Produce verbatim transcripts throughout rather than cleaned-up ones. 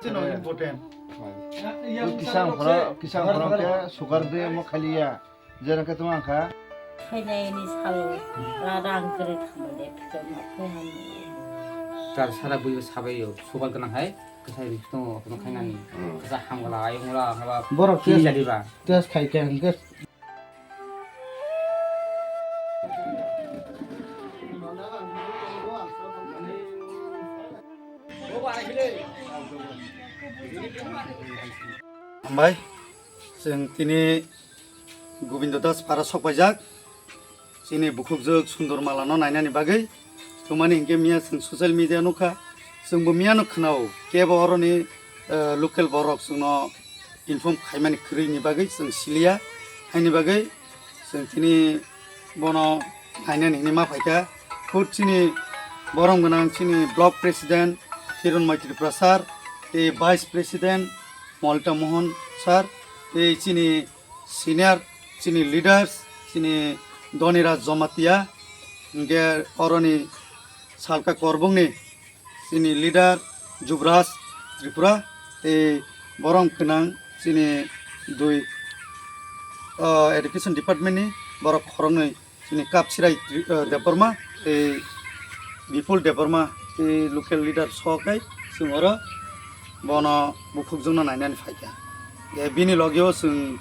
Important. Kisang phoro, kisang phoro ke sugar de mo khaliya. Jera ke tuma kha. Khainai ni salo ra rang kere thangmani phikirma phunani. Tar sara bui sabai yo, sugar gwnang hai, kwthai ri tongo, kono khainani. Hmm. Kwsa hamgala, ayungla, haba. Borok kini test, jadi ba. Test khai khe hingke. Hambai, chwng tini Gobindo Das para sokpaijak, chini bukhukjwk Sundor Malano nainani bagwi. Thumani hinkhe miya chwng social media nukha, chwngbo miyano khwnao, kebo oroni, eh, local borok chwngno inform khaimani kwrwini bagwi chwng siliya. Haini bagwi chwng tini bono nainani hinwi ma phaikha. Khud chini borom gwnang chini block president Hironmai Tripura sir, tei vice president Molita Mohan sir, tei chini senior chini leaders, chini Dhoniraj Jamatia, hinkhe oroni salka korbongni chini leader Jubraj Tripura, tei borom gwnang chini dui, ah, education department ni borok khoroknwi chini Kapsirai Tri-, ah, Debbarma, tei Bipul Debbarma, tei local leader sok hai chwng oro bono bukhukjwkno nainani phaikha. Je bini logio chwng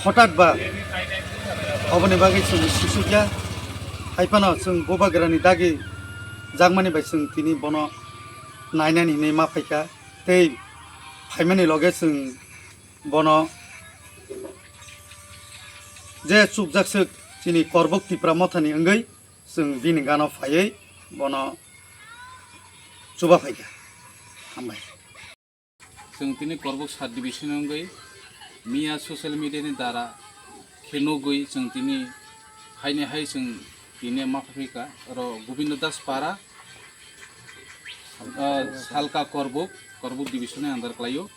hothat ba oboni bagwi chwng sisukya, hai phano chwng bubagrani dagi jakmani bai chwng tini bono nainani hinwi ma phaikha. Tei phaimani loge chwng bono je chukjak swk chini Korbuk Tipra Mothani wngwi chwng bini gano phaiwi bono chuba phaikha. Hambai. Chwng tini Korbuk sub division wngwi miya social media ni dara khe nugwi chwng tini haini hai chwng tini ma phaikha oro Gobindo Das para, ah, salka Korbuk, Korbuk division ni under kwlaio.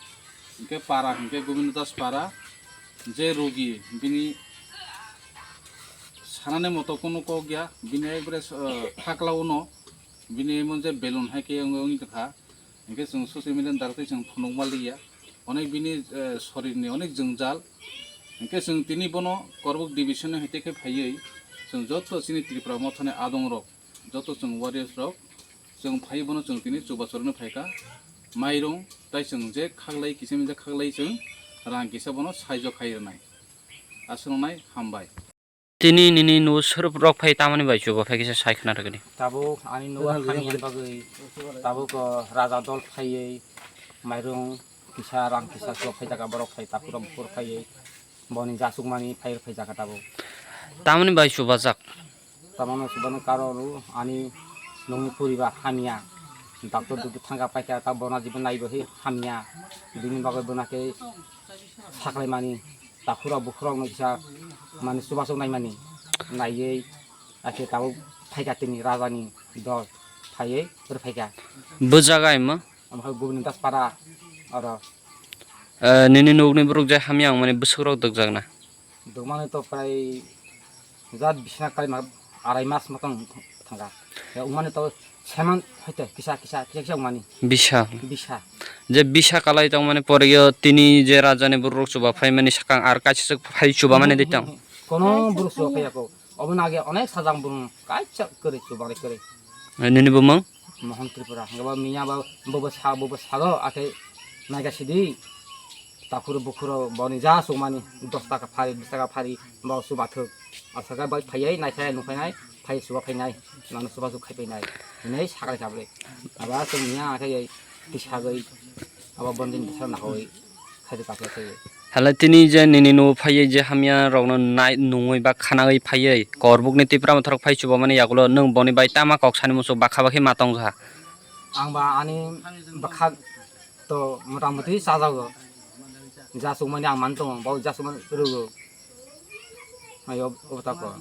Hinkhe para hinkhe Gobindo Das para je rogi bini sanani moto kunu kok ya, bini ekbare, ah, phakla uno bini emon je belun hai khe wngwi wngwi tongkha. Hinkhe chwng social media ni dartwi chwng phunukma liya. Onek bini, eh, sorirni onek jwngjal. Hinkhe chwng tini bono Korbuk division ni haite khe phaiwi chwng joto chini Tripura Mothani adongrok, joto chwng warriors rok, chwng phaiwi bono chwng tini chubachu rwna phaikha. Mairung tai chwng je khaklai kisa misa khaklai chwng rang kisa bono saijo khai rwnai. Aswk wngnai, hambai. Tini nini nugo swrwp rok phai tamoni bai chuba phai kisa sai khna rwgwdi. Tabuk ani nugo hamya bagwi tabuk, o, raja dol phaiwi mairung kisa rang kisa swk phai jaga borok phai takhurok bukhur phaiwi boni jasukmani phai phai jaga tabuk. Tamoni bai chubajak? Tamoni chubani karon ani nungni poribar hamya. Doctor dudu thangka paikha ta bona jibo naibo hi hamya. Bini bagwi bona khe saklaimani. Takhurok bukhurokno kisa mani chubasuk naimani naiwi, akhe tabuk phaikha tini rajani dol phaiwi rwphaikha. Bwjak aima? Omo khe Gobindo Das para oro. Eh, nini nukni borok je hamya wngmani bwswkrok dukjakna? Dukmani to prai jat bisina kalima arai mas motom thangkha. Ya, wngmani to seman hoite kisa, kisa, kisa, kisa wngmani. Bisa. Bisa. Je bisa kalai tongmani poryo tini je rajani borok chuba phaimani swkang ar kaisa swk phai chuba mani de tong. Kono borok chuba phaiya ko. Obo nage onek sajang borok kaisa kwrwi chuba kwrwi. Nini bumung? Mohan Tripura. Hingke bo miya bo, bo, bo sa, bo, bo salo, ake naika sidi. Takhuru bukhuru boni ja sumani dos taka phari, bis taka phari, bo subathuk. Asaka bai phaiya, naikha nukhainai, phai suba phainai, mano suba suk khai phainai. Hinai sakrai khabre. Aba sung miya ake tisagwi, aba bondin bisa nahoi. Khaidi kaphla khaidi. Hala tini je nini nugo phaiwi je hamya rokno nai nungwi ba khanawi phaiwi korbukni tipra mothorok phai chubamani yagulo nwng boni bai tama kok sani muchung bakha bakhi ma tongjakha. Ang ba ani bwkha to mota moti chajago. Jasukmani ang man tongo, bo jasukmani rwgo. Ayo, obo tako.